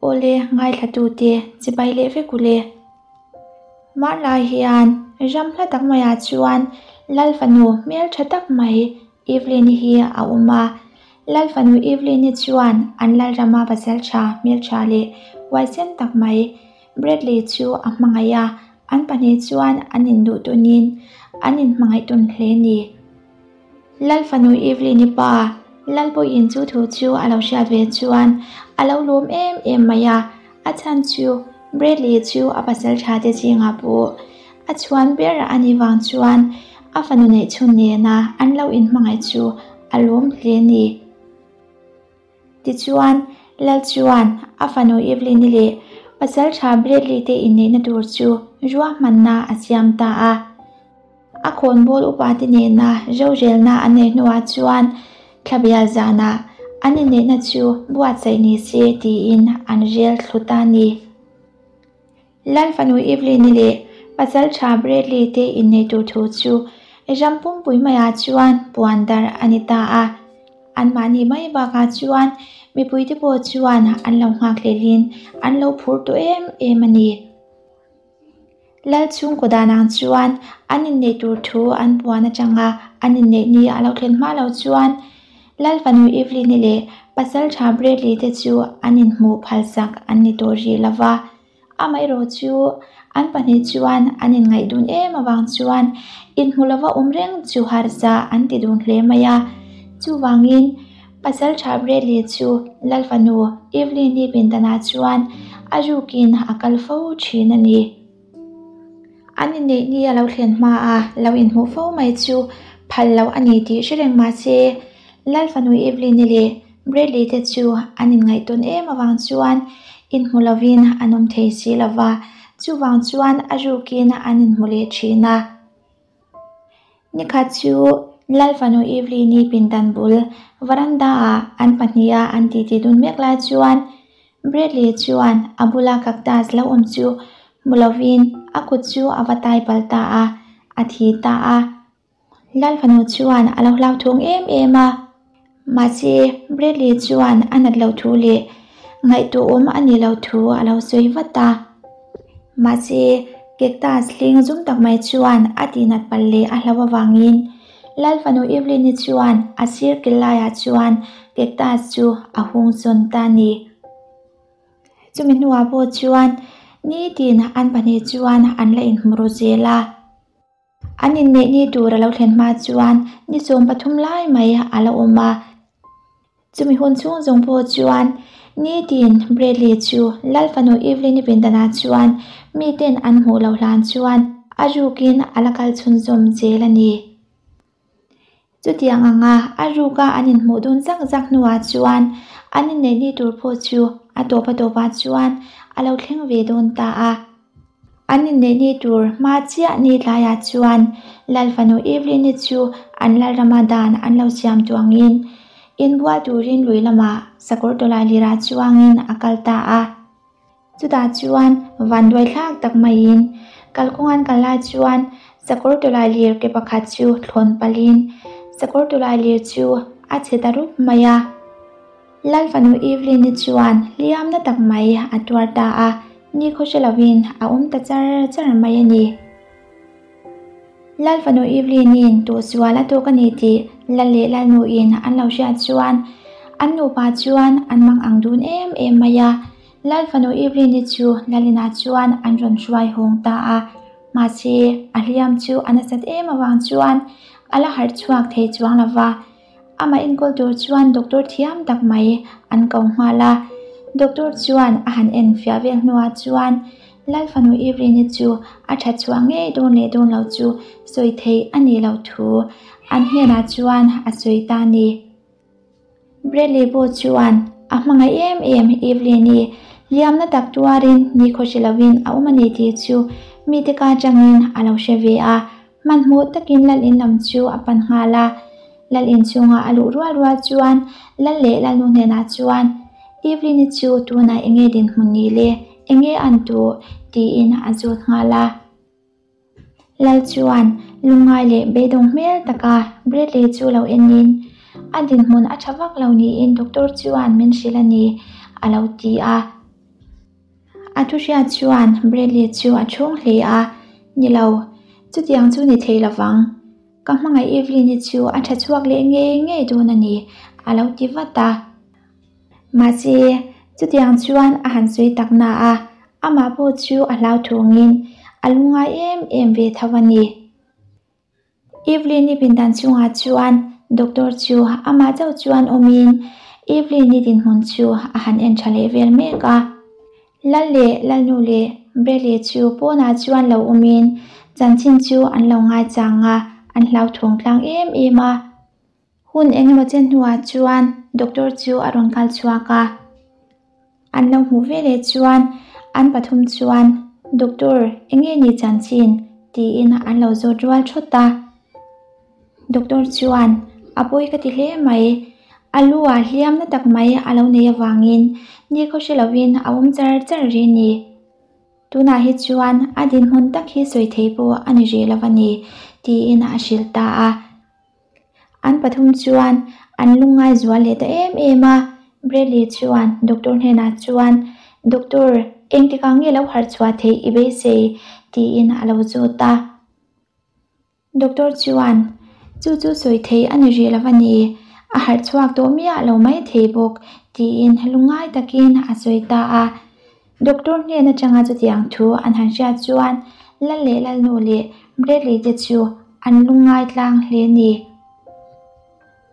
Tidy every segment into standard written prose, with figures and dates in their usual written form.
Awle ngaithlatute chibai leh vek ule. Hmanlai hian ram hla tak maiah chuan Lal fanu hmeltha tak mai Evelyn-i hi a awm a. Lal fanu Evelyn-i chuan an Lalrama pasaltha hmeltha leh huaisen tak mai Bradley chu a hmangaih a, an pahnih chuan an induh tunin an inhmangaih tun hle ni. Lal fanu Evelyn-i pa Lalbawiin chu thu chu a lo hriat ve chuan a lo lawm em em mai a, a chhan chu Bradley chu a pasal tha te zingah pawh a chhuan ber a nih vang chuan a fanu neih chhun nena an lo inhmangaih chu a lawm hle ni. Tichuan, Lal chuan a fanu Evelyn-i leh pasaltha Bradley te inneihna tur chu ruahmanna a siam ta a. A khawnbawl upate nena rorelna an neih hnuah chuan thlabial zanah an inneihna chu buatsaih ni se tiin an rel thlu ta a ni. Lal fanu Evelyn-i leh pasaltha Bradley te inneih tur thu chu ram pumpui maiah chuan puan darh a ni ta a. Anmahni mai bakah chuan mipuite pawh chuan an lo nghakhlelhin an lo phur tawh em em a ni. Lal chhungkaw dan ang chuan an inneih tur thu an puan atanga an inneih ni a lo thlen hma lo chuan Lal fanu Evelyn-i leh pasaltha Bradley te chu an inhmuh phalsak an ni tawh rih lova. Amaherawh chu an pahnih chuan an inngaih dun em avang chuan inhmu lova awm reng chu harsa an ti dun hle mai a. Chuvangin pasaltha Bradley chu Lal fanu Evelyn-i pindanah chuan a rukin a kal fo thin a ni. An inneih ni a lo thlen hma a lo inhmuh fo mai chu phal loh a ni tih hre reng mah se, Lal fanu Evelyn-i leh Bradley te chu an inngaih tawn em avang chuan inhmu lovin an awm thei si lo va, chuvang chuan a rukin an inhmu leh thin a. Nikhat chu Lal fanu Evelyn-i pindan bul varanda-ah an pahniha an titi dun mek lai chuan Bradley chuan a bula cactus lo awm chu hmu lovin a kut chu a va tai palh ta a, a thi ta a. Lal fanu chuan a lo hlauthawng em em a, mahse Bradley chuan a nat loh thu leh ngaihtuahawm a nih loh thu a lo sawi vat a. Mahse cactus hling zum tak mai chuan a tihnat palh leh a hlauh avangin Lal fanu Evelyn-i chuan a sir kil laiah chuan cactus chu a hung sawn ta a ni. Chumi hnuah pawh chuan nitin an pahnih chuan an la inhmu ru zel a. An inneih ni tur a lo thlen hma chuan ni 13 lai mai a la awm a. Chumi hun chhung zawng pawh chuan nitin Bradley chu Lal fanu Evelyn-i pindanah chuan miten an hmuh loh hlan chuan a rukin a la kal chhunzawm zel a ni. Chutiang anga a ruka an inhmuh dun zak zak hnuah chuan an inneih ni tur pawh chu a tawp a tawpah chuan a lo thleng ve dawn ta a. An inneih ni tur hma chiah ni tlaiah chuan Lal fanu Evelyn-i chu an Lalrama dan an lo siam tuangin inbual turin lui lamah sakawr tawlai lirah chuangin a kal ta a. Chutah chuan vanduai thlak tak maiin kalkawng an kal lai chuan sakawr tawlai lir ke pakhat chu thlawn palhin sakawr tawlai lir chu a chhe ta rup mai a. Lal fanu Evelyn-i chuan hliamna tak mai a tuar ta a, ni khaw hre lovin a awm ta char char mai a ni. Lal fanu Evelyn-i'n tuhsual a tawk a ni tih Lal leh Lalnuin an lo hriat chuan an nupa chuan an mang ang dun em em mai a. Lal fanu Evelyn-i chu Lalinah chuan an rawn hruai hawng ta a, mahse a hliam chu a nasat em avang chuan a la harh chhuak thei chuang lova. Amah enkawl tur chuan doctor thiam tak mai an ko nghal a, doctor chuan a han en fiah vel hnuah chuan Lal fanu Evelyn-i chu a tha chhuah ngei dawn leh dawn lo chu sawi theih a nih loh thu an hnenah chuan a sawi ta a ni. Bradley pawh chuan a hmangaih em em Evelyn-i hliamna tak tuarin nikhaw hre lovin a awm a ni tih chu mite ka atangin a lo hre ve a, Hmanhmawh takin Lal in lam chu a pan nghal a, Lal in chhunga a luh rual rual chuan Lal leh Lalnu hnenah chuan, Evelyn-i chu tunah enge dinhmun ni le, enge an tuh? tiin a zawt nghal a. Lal chuan lungngai leh beidawng hmel taka Bradley chu lo enin, A dinhmun a tha vak lo niin doctor chuan min hrilh a ni, a lo ti a. A thu hriat chuan Bradley chu a chhung hle a, Ni lo, chutiang chu ni thei lovang. Ka hmangaih Evelyn-i chu a tha chhuak leh ngei ngei dawn a ni, a lo ti vat a. Mahse, chutiang chuan a han sawi tak na a, amah pawh chu a hlauthawngin a lungngai em em ve tho a ni. Evelyn-i pindan chungah chuan doctor chu amah chauh chuan awmin Evelyn-i dinhmun chu a han en tha leh vel mek a. Lal leh Lalnu leh Bradley chu pawnah chuan lo awmin chanchin chu an lo ngaichang a, an hlauthawng tlang em em a. Hun eng emaw chen hnuah chuan doctor chu a rawn kal chhuak a, an lo hmuh veleh chuan an pathum chuan Doctor eng nge ni chanchin? tiin an lo zawt rual thawt a. Doctor chuan a pawi ka ti hle mai, a lu ah hliam na tak mai a lo nei avangin ni khaw hre lovin a awm char char rih ni. Tunah hi chuan a dinhmun tak hi sawi thei pawh a ni rih lo a ni tiin a hrilh ta a. An pathum chuan an lungngai zual leh ta em em a, Bradley chuan doctor hnenah chuan, Doctor, engtikah nge lo harh chhuah theih i beisei? tiin a lo zawt a. Doctor chuan, Chu chu sawi thei a ni rih lo a ni, a harh chhuak tawh miah lo mai thei bawk, tiin lungngai takin a sawi ta a. Doctor hnen atanga chutiang thu an han hriat chuan Lal leh Lalnu leh Bradley te chu an lungngai tlang hle ni.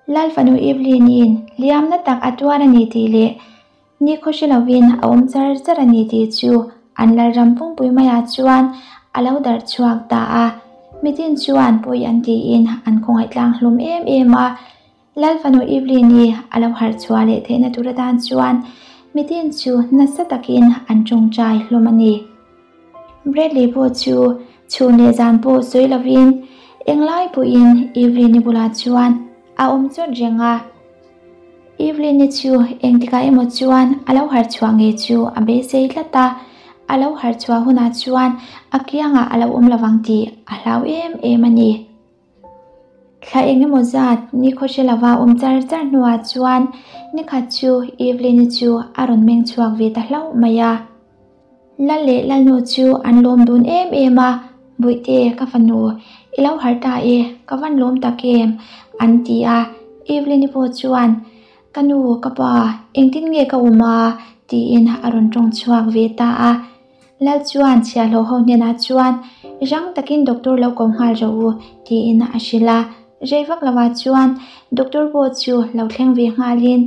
Lal fanu Evelyn-i'n hliamna tak a tuar a ni tih leh nikhaw hre lovin a awm char char a ni tih chu an Lalram pungpui maiah chuan a lo darh chhuak ta a. Mitin chuan pawi an tiin an khawngaih tlang hlawm em em a. Lal fanu Evelyn-i a lo harh chhuah leh theihna tur atan chuan mitin chu nasa takin an tawngtai hlawm a ni. Bradley pawh chu chhun leh zan pawh sawi lovin englai pawhin Evelyn-i bulah chuan a awm chawt reng a. Evelyn-i chu engtikah emaw chuan a lo harh chhuah ngei chu a beisei tlat a, a lo harh chhuah hunah chuan a kiangah a lo awm lovang tih a hlau em em a ni. Thla eng emaw zat nikhaw hre lova awm char char hnuah chuan nikhat chu Evelyn-i chu a rawn meng chhuak ve ta hlauh mai a. Lal leh Lalnu chu an lawm dun em em a, Bawihte ka fanu, i lo harh ta e, ka van lawm tak em? an ti a. Evelyn-i pawh chuan, Ka nu, ka pa, engtin nge ka awm a? tiin a rawn tawng chhuak ve ta a. Lal chuan chhiahhlawh ho hnenah chuan rang takin doctor lo ko nghal rawh u tiin a hrilh a. Rei vak lovah chuan doctor pawh chu lo thleng ve nghalin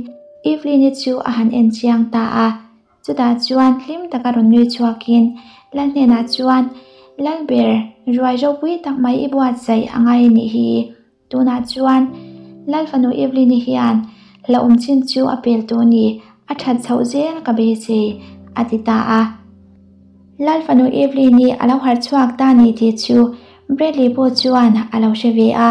Evelyn-i chu a han en chiang ta a. Chutah chuan hlim taka rawn nui chhuakin Lal hnenah chuan, Lalber, ruai ropui tak mai i buatsaih a ngai a nih hi. Tunah chuan Lal fanu Evelyn-i hian hlauhawm chin chu a pel tawh a ni, a that chhoh zel ka beisei, a ti ta a. Lal fanu Evelyn-i a lo harh chhuak ta ni tih chu Bradley pawh chuan a lo hre ve a,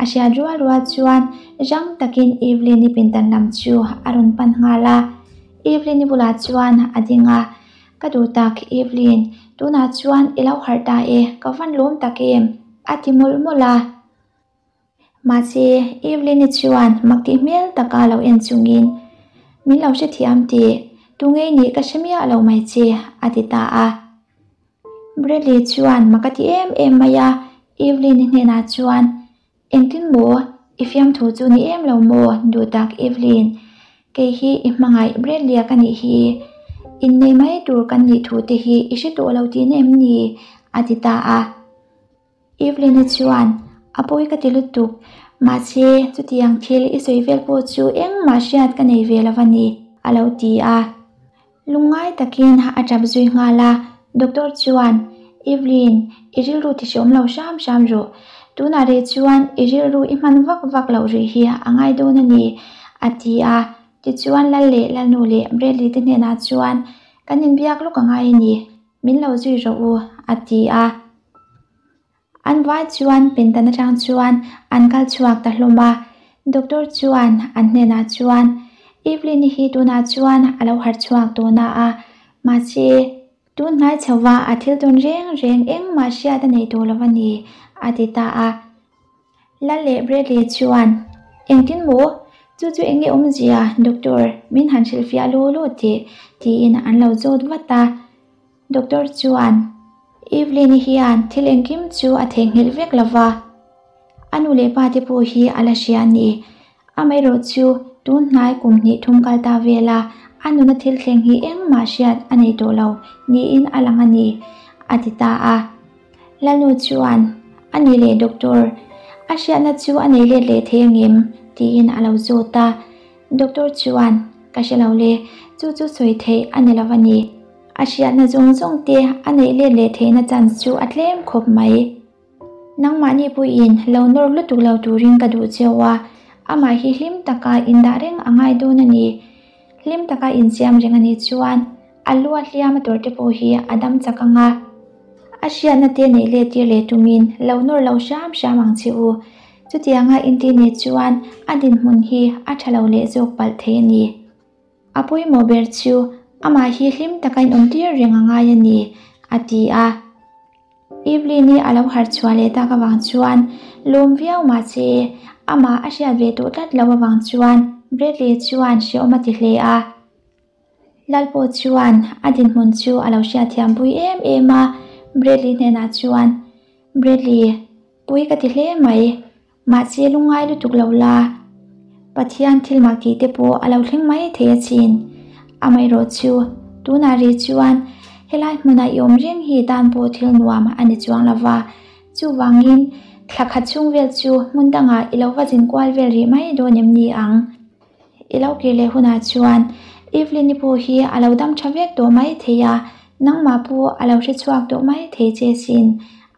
a hriat rual rual chuan rang takin Evelyn-i pindan lam chu a rawn pan nghal a. Evelyn-i bulah chuan a ding a, Ka duh tak Evelyn, tunah chuan i lo harh ta e, ka van lawm tak em? a ti mawlh mawlh a. Mahse, Evelyn-i chuan mak tih hmel taka lo en chungin, Min lo hrethiam tih, tu ngei nih ka hre miah lo mai che, a ti ta a. Bradley chuan mak a ti em em mai a, Evelyn-i hnenah chuan, Engtin maw? I fiamthu chu ni em lo maw? Duh tak Evelyn, kei hi i hmangaih Bradley-a ka nih hi. Innei mai tur kan nih thu te hi i hre tawh lo tihna em ni? a ti ta a. Evelyn-i chuan, A pawi ka ti lutuk, mahse chutiang thil i sawi vel pawh chu engmah hriat ka nei ve lo a ni, a lo ti a. Lungngai takin a tap zui nghal a, Doctor chuan, Evelyn, i rilru ti hreawm lo hram hram rawh. Tunah reh chuan i rilru i hman vak vak loh rih hi a ngai dawn a ni, a ti a. Tichuan Lal leh Lalnu leh Bradley te hnenah chuan, Kan inbiak lawk a ngai a ni. Min lo zui rawh u, a ti a. An vai chuan pindan atang chuan an kal chhuak ta hlawm a. Doctor chuan an hnenah chuan, Evelyn-i hi tunah chuan a lo harh chhuak tawh na a, mahse, tun hnai chhova a thil tawn reng reng engmah hriat a nei tawh lo a ni, a ti ta a. Lal leh Bradley chuan, Engtin maw? Chu chu eng nge awmzia, Doctor, min han hrilhfiah law law teh, tiin an lo zawt vat a. Doctor chuan, Evelyn-i hian thil engkim chu a theihnghilh vek lo va, a nu leh pa te pawh hi a la hria a ni. Amaherawhchu, tun hnai kum hnih thum kal ta vela a nuna thil thleng hi engmah hriat a nei tawh lo niin a lang a ni, a ti ta a. Lalnu chuan, A nih leh doctor, a hriatna chu a nei let leh thei angem? tiin a lo zawt a. Doctor chuan, Ka hre lo le, chu chu sawi theih a ni lo a ni. A hriatna zawng zawng te a neih let leh theihna chance chu a tlem khawp mai. Nangmahni puiin lo nawr lutuk lo turin ka duh cheu a, amah hi hlim taka indah reng a ngai dawn a ni. Hlim taka insiam reng a nih chuan a lu a hliam a tawrh te pawh hi a dam chak ang a. A hriatna te neih let tir leh tumin lo nawr lo hram hram ang che u. Chutianga inti nih chuan a dinhmun hi a tha lo leh zawk palh thei a ni. A pawimawh ber chu amah hi hlim taka inawm tir reng a ngai a ni, a ti a. Evelyn-i a lo harh chhuah leh tak avang chuan lawm viau mahse amah a hriat ve tawh tlat loh avang chuan Bradley chuan hrehawm a ti hle a. Lal pawh chuan a dinhmun chu a lo hriatthiampui em em a, Bradley hnenah chuan, Bradley, pui ka ti hle mai. Mahse lungngai lutuk lo la, Pathian thil mak tih te pawh a lo thleng mai thei achin. Amaherawh chu, tunah rih chuan helai hmunah i awm reng hi tan pawh thil nuam a ni chuang lo va, chuvangin thla khat chhung vel chu hmun dangah i lo va zin kual vel rih mai dawn em ni ang? I lo kir leh hunah chuan Evelyn-i pawh hi a lo dam tha vek tawh mai thei a, nangmah pawh a lo hre chhuak tawh mai thei che sin,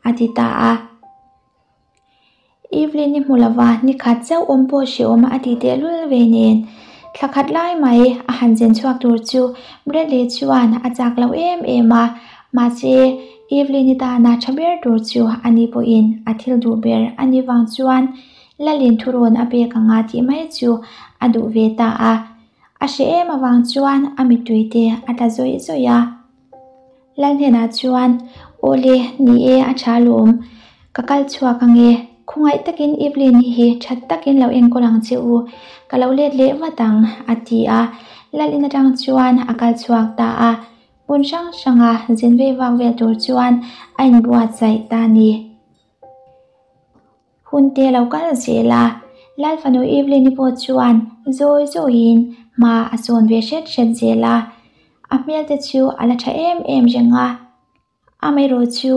a ti ta a. Evelyn-i hmu lova nikhat chauh awm pawh hreawm a ti tehlul ve nen, thla khat lai mai a han zen chhuak tur chu Bradley chuan a chak lo em em a, mahse Evelyn-i tana tha ber tur chu ani pawhin a thil duh ber a nih vang chuan Lalin thurawn a pek anga tih mai chu a duh ve ta a, a hre em avang chuan a mittui te a tla zawih zawih a. Lal hnenah chuan, Awle, ni e, a tha alawm. Ka kal chhuak ange. Khawngaih takin Evelyn-i hi that takin lo enkawl ang che u. Ka lo let leh vat ang, a ti a. Lal in atang chuan a kal chhuak ta a. Hmun hrang hranga zin vei vak vel tur chuan a inbuatsaih ta a ni. Hun te lo kal zel a, Lal fanu Evelyn-i pawh chuan zawi zawiin hma a sawn ve hret hret zel a, a hmel te chu a la tha em em reng a. Amaherawh chu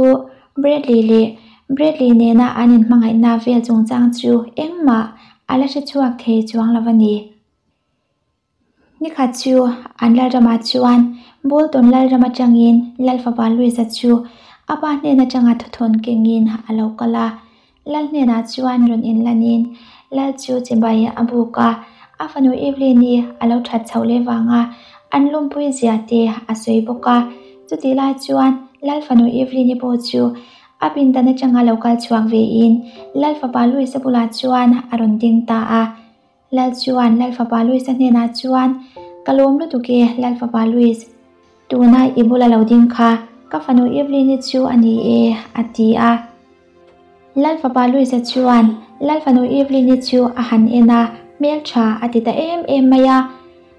Bradley leh Bradley nena an inhmangaihna vel chungchang chu engmah a la hre chhuak thei chuang lo a ni. Nikhat chu an Lalramah chuan Bolton Lalram atangin Lalfapa Louis-a chu a pa hnen atanga thuthawn kengin a lo kal a. Lal hnenah chuan rawn inlanin Lal chu chibai a buk a, a fanu Evelyn-i a lo that chhoh leh vanga an lawmpui zia te a sawi bawk a. Chutih lai chuan Lal fanu Evelyn-i pawh chu a pindan atanga lo kal chhuak vein Lalfapa Louis-a bulah chuan a rawn ding ta a. Lal chuan Lal fapa Louis-a hnenah chuan, Ka lawm lutuk e, Lal fapa Louis. Tuna i bula lo ding kha ka fanu Evelyn-i chu a ni e, a ti a. Lal fapa Louis-a chuan Lal fanu Evelyn-i chu a han en a, hmeltha a ti ta em em mai a.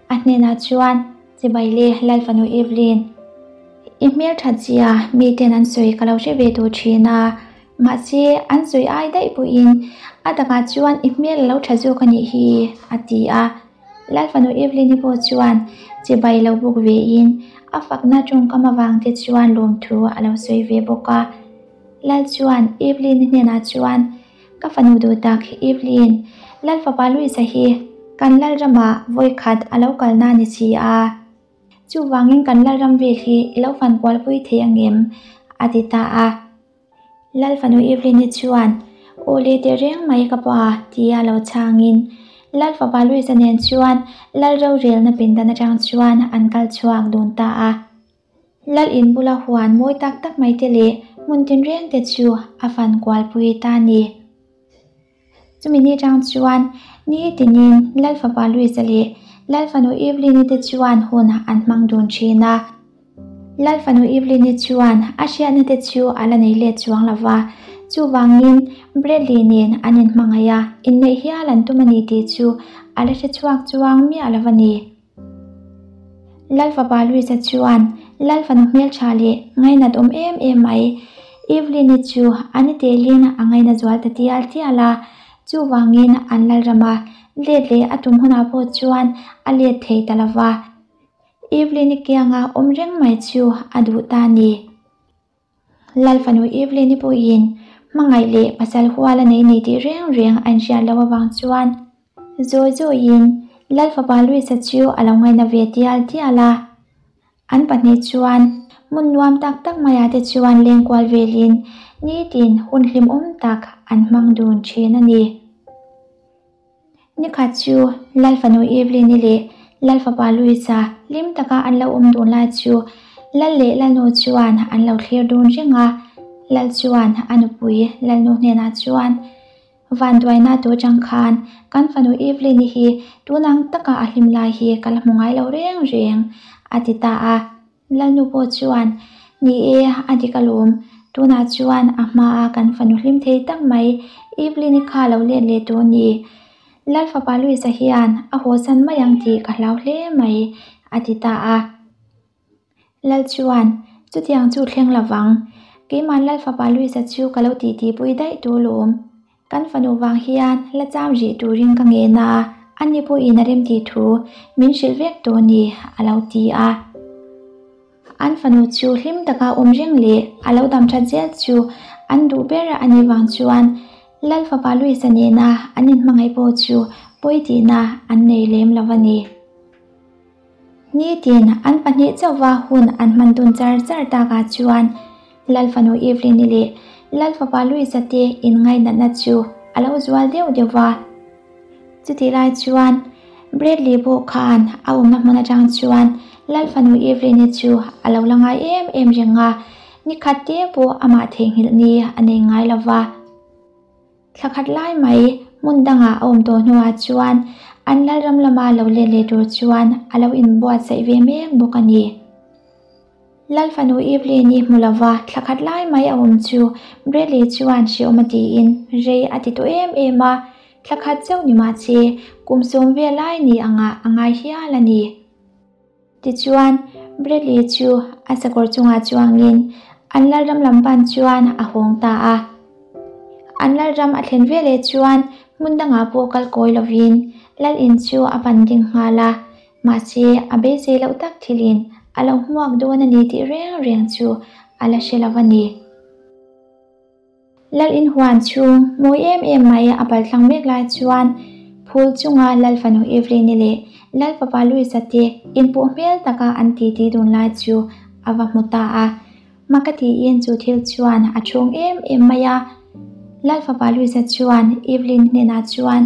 A hnenah chuan, Chibai le, Lal fanu Evelyn. I hmelthat zia miten an sawi ka lo hre ve tawh thin a, mahse an sawi ai daih pawhin a takah chuan i hmel a lo tha zawk a nih hi, a ti a. Lal fanu Evelyn-i pawh chuan chibai lo bawk vein a fakna tawngkam avang te chuan lawmthu a lo sawi ve bawk a. Lal chuan Evelyn-i hnenah chuan, Ka fanu duh tak Evelyn, Lal fapa Louis-a hi kan Lalramah vawikhat a lo kalna a ni si a. Chuvangin kan Lalram vel hi i lo fan kualpui thei angem? a ti ta a. Lal fanu Evelyn-i chuan, Aw le tehreng mai ka pa, tia lo chhangin Lal fapa Louis-a nen chuan Lal rorelna pindan atang chuan an kal chhuak dun ta a. Lal in bula huan mawi tak tak mai te leh hmun tinreng te chu a fan kualpui ta a ni. Chumi ni atang chuan ni tinin Lal fapa Louis-a leh Lal fanu Evelyn-i te chuan hun an hmang dun thin a. Lal fanu Evelyn-i chuan a hriatna te chu a la nei let chuang lo va, chuvangin Bradley nen an inhmangaih a, inneih hial an tum a ni tih chu a la hre chhuak chuang miah lo a ni. Lal fapa Louis-a chuan Lal fanu hmeltha leh ngainat awm em em mai Evelyn-i chu a ni telin a ngaina zual ta tial tial a, chuvangin an Lalrama let leh a tum hunah pawh chuan a let thei ta lo va, Evelyn-i kianga awm reng mai chu a duh ta a ni. Lal fanu Evelyn-i pawhin hmangaih leh pasal hual a nei ni tih reng reng an hriat loh avang chuan zawi zawiin Lal fapa Louis-a chu a lo ngaina ve tial tial a. An pahnih chuan hmun nuam tak tak maiah te chuan leng kual velin nitin hun hlimawm tak an hmang dun thin a ni. Nikhat chu Lal fanu Evelyn-i leh Lal fapa Louis-a hlim taka an lo awm dun lai chu Lal leh Lalnu chuan an lo thlir dun reng a. Lal chuan a nupui Lalnu hnenah chuan, Vanduaina tu atang khan kan fanu Evelyn-i hi tunang taka a hlim lai hi ka la hmu ngai lo reng reng, a ti ta a. Lalnu pawh chuan, Ni e, a dik alawm. Tunah chuan a hmaa kan fanu hlim thei tak mai Evelyn-i kha lo let leh tawh a ni. Lal fapa Louis-a hian a hawsan mai ang tih ka hlau hle mai, a ti ta a. Lal chuan, Chutiang chu thleng lovang. Keimah Lal fapa Louis-a chu ka lo titipui daih tawh alawm. Kan fanu vang hian la cham rih turin ka ngen a, ani pawhin a remtih thu min hrilh vek tawh a ni, a lo ti a. An fanu chu hlim taka awm reng leh a lo dam that zel chu an duh ber a nih vang chuan Lal fapa Louis-a nena an inhmangaih pawh chu pawi tihna an nei lem lo a ni. Nitin an pahnih chauhva hun an hman dun char char takah chuan Lal fanu Evelyn-i leh Lal fapa Louis-a te inngainatna chu a lo zual deuh deuh va. Chutih lai chuan Bradley pawh khan a awmna hmun atang chuan Lal fanu Evelyn-i chu a lo la ngai em em reng a, nikhat te pawh amah theihnghilh ni a nei ngai lo va. Thla khat lai mai hmun dangah a awm tawh hnuah chuan an Lalram lama lo let leh tur chuan a lo inbuatsaih ve mek bawk a ni. Lal fanu Evelyn-i hmu lova thla khat lai mai a awm chu Bradley chuan hreawm a tiin rei a ti tawh em em a, thla khat chauh ni mahse kum sawm vel lai ni angah a ngai hial a ni. Tichuan, Bradley chu a sakawr chungah chuangin an Lalram lam pan chuan a hawng ta a. An Lalram a thlen veleh chuan hmun dangah pawh kal kawi lovin Lal in chu a pan ding nghal a, mahse a beisei loh tak thilin a lo hmuak dawn a ni tih reng reng chu a la hre lo a ni. Lal inhuan chhung mawi em em mai a paltlang mek lai chuan phul chunga Lal fanu Evelyn-i leh Lal fapa Louis-a te inpawh hmel taka an titi dun lai chu a va hmu ta a. Maka tiin chu thil chuan a chhung em em mai a. Lal fapa Louis-a chuan Evelyn hnenah chuan,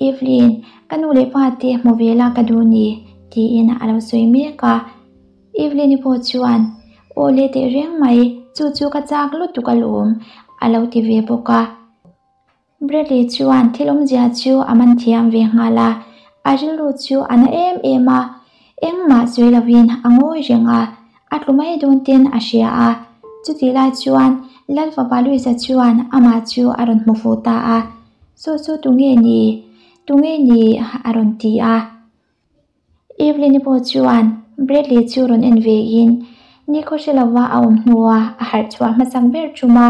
Evelyn, ka nu leh pa te hmu ve la ka duh ni, tiin a lo sawi mek a. Evelyn-i pawh chuan, Aw le teh reng mai, chu chu ka chak lutuk alawm, a lo ti ve bawk a. Bradley chuan thil awmzia chu a man thiam ve nghal a, a rilru chu a na em em a, engmah sawi lovin a ngawi reng a, a tlu mai dawn ten a hria a. Chutih lai chuan Lal fapa Louis-a chuan amah chu a rawn hmu fuh ta a, Saw saw tunge ni? Tunge ni? a rawn ti a. Evelyn-i pawh chuan Bradley chu rawn en ve in nikhaw hre lova a awm hnua a harh chhuah hmasak ber tum a,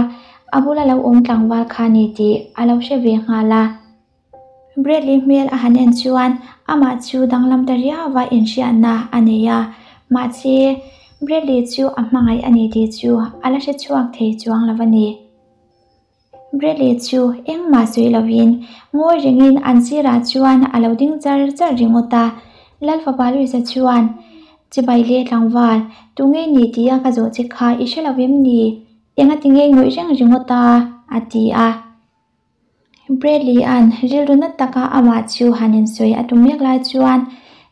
a bula lo awm tlangval kha ni tih a lo hre ve nghal a. Bradley hmel a han en chuan amah chu danglam ta riauva inhriatna a nei a, mahse Bradley chu a hmangaih a ni tih chu a la hre chhuak thei chuang lo a ni. Bradley chu engmah sawi lovin ngawi rengin an sirah chuan a lo ding char char ringawt a. Lal fapa Louis-a chuan, Chibai le tlangval, tunge ni tia ka zawh che kha i hre lovem ni? Enga tinge ngawih reng ringawt a? a ti a. Bradley-a'n rilru nat taka amah chu han insawi a tum mek lai chuan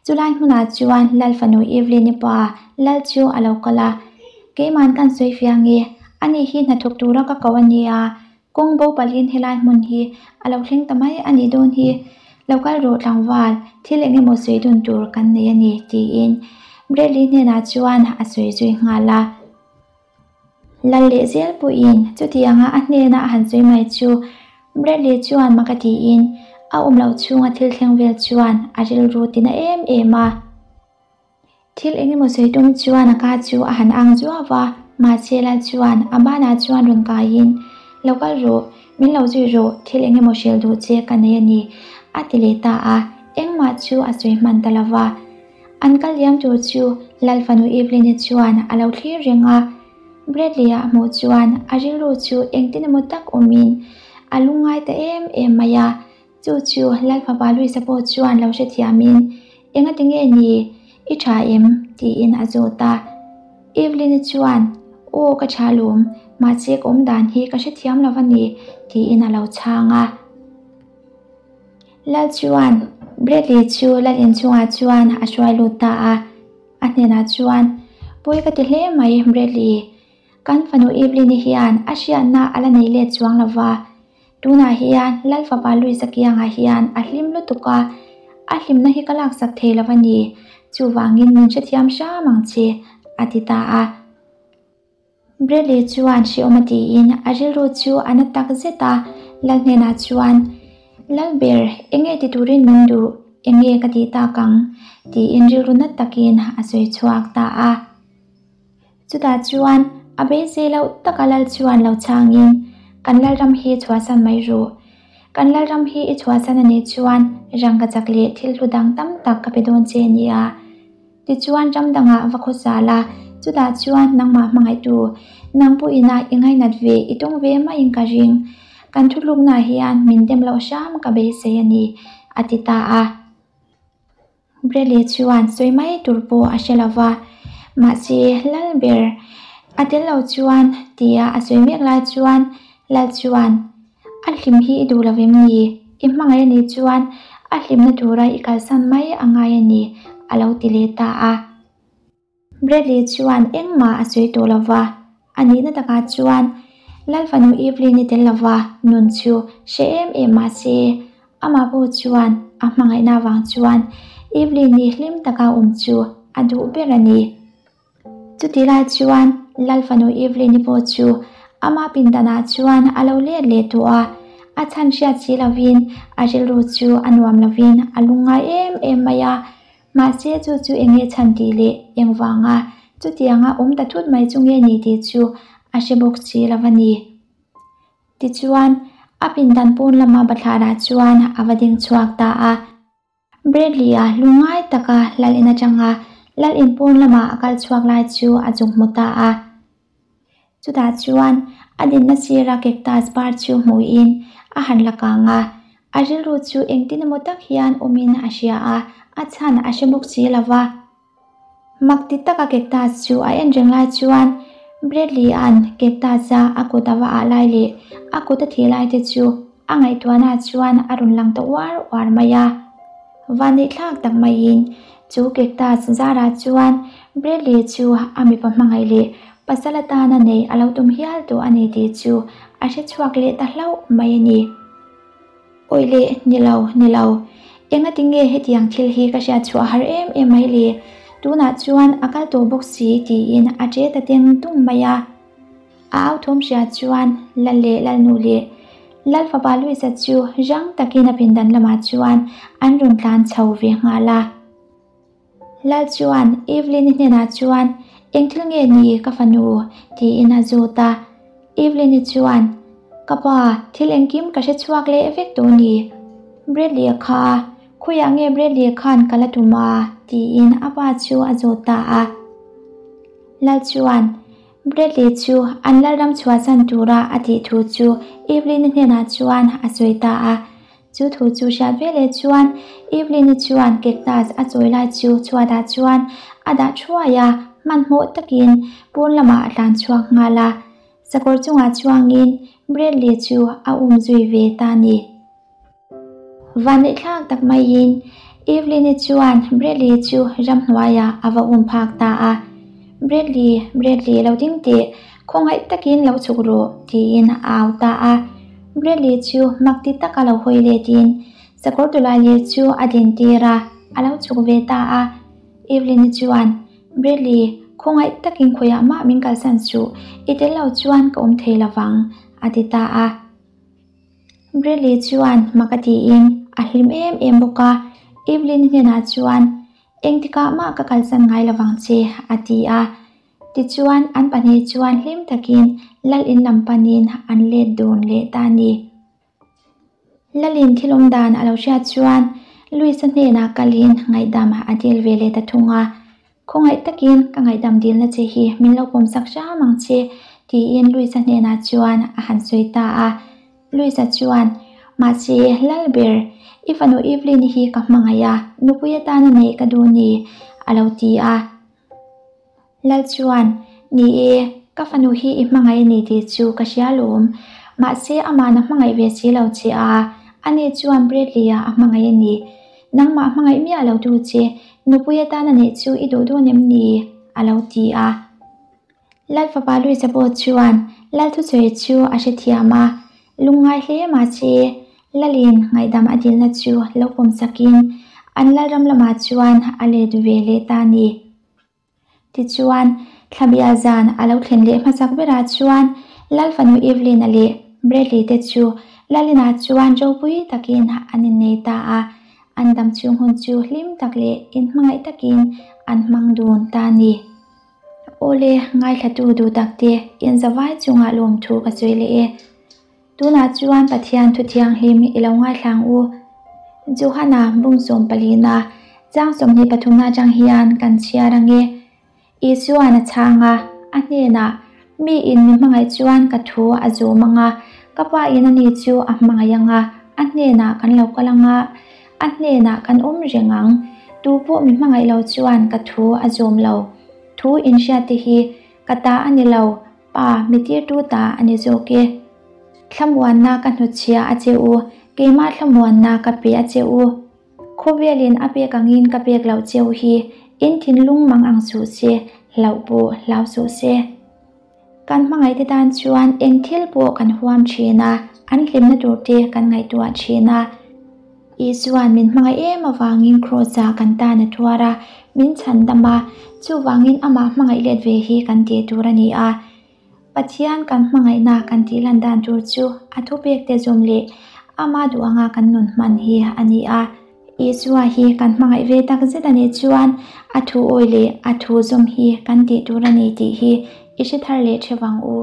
chulai hmunah chuan Lal fanu Evelyn-i pa Lal chu a lo kal a. Keiman kan sawi fiang e, ani hi hnathawk tura ka ko a nia, kawng bo palhin helai hmun hi a lo thleng ta mai a nih dawn hi, lo kal rawh tlangval, thil eng emaw sawi dun tur kan nei a ni, tiin Bradley hnenah chuan a sawi zui nghal a. Lal leh zel pawhin chutianga a hnena a han sawi mai chu Bradley chuan maka tiin a awm loh chhunga thil thleng vel chuan a rilru tina em em a. Thil engemaw sawi tum chuan a ka chu a han ang zuau va, mahse lal chuan a banah chuan rawn kaiin, Lo kal rawh, min lo zui rawh, thil engemaw hrilh duh che ka nei a ni, a ti leh ta a, engmah chu a sawi hman ta lo va. An kal liam tur chu Lal fanu Evelyn-i chuan a lo thlir reng a, Bradley-a a hmuh chuan a rilru chu engtin emaw tak awmin a lungngai ta em em mai a, Chu chu Lal fapa Luisa pawh chuan lo hrethiamin, Engati nge ni? I tha em? tiin a zawt a. Evelyn-i chuan, Aw, ka tha lawm, mahse ka awm dan hi ka hrethiam lo va ni, tiin a lo chhang a. Lal chuan Bradley chu Lal inchungah chuan a hruai lut ta a. A hnenah chuan, Pawi ka ti hle mai, Bradley. Kan fanu Evelyn-i hian a hriatna a la nei let chuang lo va. Tunah hian Lal fapa Louis-a kiangah hian a hlim lutuk a, a hlimna hi ka laksak thei lo a ni, chuvangin min hrethiam hram ang che, a ti ta a. Bradley chuan hreawm a tiin a rilru chu a na tak zet a, Lal hnenah chuan, Lal ber, enge ti turin min duh, enge ka tih tak ang? tiin rilru na takin a sawi chhuak ta a. Chutah chuan a beisei loh taka lal chuan lo chhangin, Kan lalram hi chhuahsan mai ru. Kan lalram hi i chhuahsan a nih chuan rangka chak leh thil hlu dang tam tak ka pe dawn che nia. Tichuan ram dangah va khawsa la, chutah chuan nangmah hmangaihtu, nang pawhina i ngainat ve i tawng ve maiin ka ring. Kan thutluknaah hian min dem loh hram ka beisei a ni, a ti ta a. Bradley chuan sawi mai tur pawh a hre lo va, mahse lal ber a tel lo chuan tia a sawi mek lai chuan lal chuan a hlim hi i duh lo em ni? I hmangaih a nih chuan a hlimna tura i kalsan mai a ngai a ni a lo ti leh ta a. Bradley chuan engmah a sawi tawh lo va, a nihna takah chuan Lal fanu Evelyn-i tel lo va nun chu hre em em mah se, amah pawh chuan a hmangaihna avang chuan Evelyn-i hlim taka awm chu a duh ber a ni. Chutih lai chuan Lal fanu Evelyn-i pawh chu ama pindanah chuan a lo let leh tawh a, a chhan hriat si lovin a rilru chu a nuam lovin a lungngai em em mai a, Mahse chu chu enge chhan tih leh engvanga chutianga awm ta thut mai chu nge ni tih chu a hre bawk si lo a ni. Tichuan, a pindan pawn lama bathlarah chuan a va ding chhuak ta a. Bradley-a lungngai taka lal in atanga lal in pawn lama a kal chhuak lai chu a zuk hmu ta a. Chutah chuan a dinna sira cactus par chu hmuhin a han la kang a, a rilru chu engtin emaw tak hian awmin a hria a, a chhan a hre bawk si lo va. Mak ti taka cactus chu a en reng lai chuan Bradley-a'n cactus-a a kut a va ah lai leh a kut a thih lai te chu a ngaihtuahna chuan a rawn lang ta uar uar mai a. Vanneihthlak tak maiin chu cactus zarah chuan Bradley chu a mipa hmangaih leh pasal atana nei a lo tum hial tawh a ni tih chu a hre chhuak leh ta hlauh mai a ni. Awih leh ni lo, ni lo. Engati nge hetiang thil hi ka hriat chhuah har em em mai le? Tunah chuan a kal tawh bawk si tiin a ṭe ta teng tung mai a. A au thawm hria chuan Lal leh Lalnu leh Lal fapa Luisa chu rang takin a pindan lamah chuan an rawn tlan chho ve nghal a. Lal chuan Evelyn-i hnenah chuan, Eng thil nge ni ka fanu? tiin a zawt a. Evelyn-i chuan, Ka pa, thil engkim ka hre chhuak leh vek tawh ni. Bradley-a kha, khawiah nge Bradley-a khan ka la tum a? tiin a pa chu a zawt ta a. Lal chuan, Bradley chu an lalram chhuahsan tura a tih thu chu Evelyn-i hnenah chuan a sawi ta a. Chu thu chu hriat veleh chuan Evelyn-i chuan cactus a chawi lai chu chhuatah chuan a dah thuai a, hmanhmawh takin pawn lamah a tlan chhuak nghal a. Sakawr chungah chuangin Bradley chu a um zui ve ta a ni. Vanneihthlak tak maiin Evelyn-i chuan Bradley chu ramhnuaiah a va um phak ta a. Bradley, Bradley lo ding teh, khawngaih takin lo chhuk rawh, tiin a au ta a. Bradley chu mak ti taka lo hawi letin sakawr tawlai lir chu a din tir a, a lo chhuk ve ta a. Evelyn-i chuan, Bradley, khawngaih takin khawiah mah min kalsan suh, i tel lo chuan ka awm thei lovang, a ti ta a. Bradley chuan mak a tiin a hlim em em bawk a, Evelyn hnenah chuan, Engtikah mah ka kalsan ngai lovang che, a ti a. Tichuan, an pahnih chuan hlim takin Lal in lam panin an let dun leh ta a ni. Lalin thil awm dan a lo hriat chuan Louis-a hnenah kalin ngaihdam a dil ve leh ta thung a. Khawngaih takin ka ngaihdam dilna che hi min lo pawmsak hram ang che, tiin Louis-a hnenah chuan a han sawi ta a. Louis-a chuan, Mahse, Lalber, i fanu Evelyn-i hi ka hmangaih a, nupui atana neih ka duh ni, a lo ti a. Lal chuan, Ni e, ka fanu hi i hmangaih a ni tih chu ka hria lawm. Mahse, ama'n a hmangaih ve si lo che a, ani chuan Bradley-a a hmangaih a ni. Nangmah hmangaih miah lo tu che, nupui atana neih chu i duh dawn em ni? a lo ti a. Lal fapa Luisa pawh chuan Lal thusawi chu a hrethiam a, lungngai hle mahse Lalin ngaihdam a dilna chu lo pawmsakin an Lalram lamah chuan a let ve leh ta a ni. Tichuan, Thlabia zan a lo thlen leh hmasak berah chuan Lal fanu Evelyn-a leh Bradley te chu Lalin-ah chuan ropui takin an innei ta a, an dam chhung hun chu hlim tak leh inhmangaih takin an hmang dun ta a ni. Awle, ngaithlatu duh takte inzavai chungah lawmthu ka sawi leh e. Tunah chuan Pathian thu thianghlim i lo ngaithlang u. Johana bung sawm palina chang 23 atang hian kan chhiar ange. Isuan a chhang a, a hnenah, Mi in mi hmangaih chuan ka thu a zawm anga, ka pa in ani chu a hmangaih anga, a hnenah kan lo kal anga, a hnenah kan awm reng ang. Tu pawh mi hmangaih lo chuan ka thu a zawm lo. Thu inhriat te hi ka ta a ni lo, Pa, mi tirtu ta a ni zawk e. Thlamuanna ka hnutchhia a che u, keimah thlamuanna ka pe a che u. Khawvelin a pek angin ka pek loh cheu hi in thinlung mang ang suh se, hlauh pawh hlau suh se. Kan hmangaihte tan chuan eng thil pawh kan huam thin a, an hlimna turte kan ngaihtuah thin a. Isua'n min hmangaih em avangin Kraws-ah kan tan a tuar a, min chhan dam a, chuvangin amah hmangaih let ve hi kan tih tur a ni a. Pathian kan hmangaihna kan tih lan dan tur chu a thupekte zawm leh ama duh anga kan nun hman hi a ni a. Isua hi kan hmangaih ve tak zet a nih chuan a thu awi leh a thu zawm hi kan tih tur a ni tih hi i hre thar leh theuh ang u.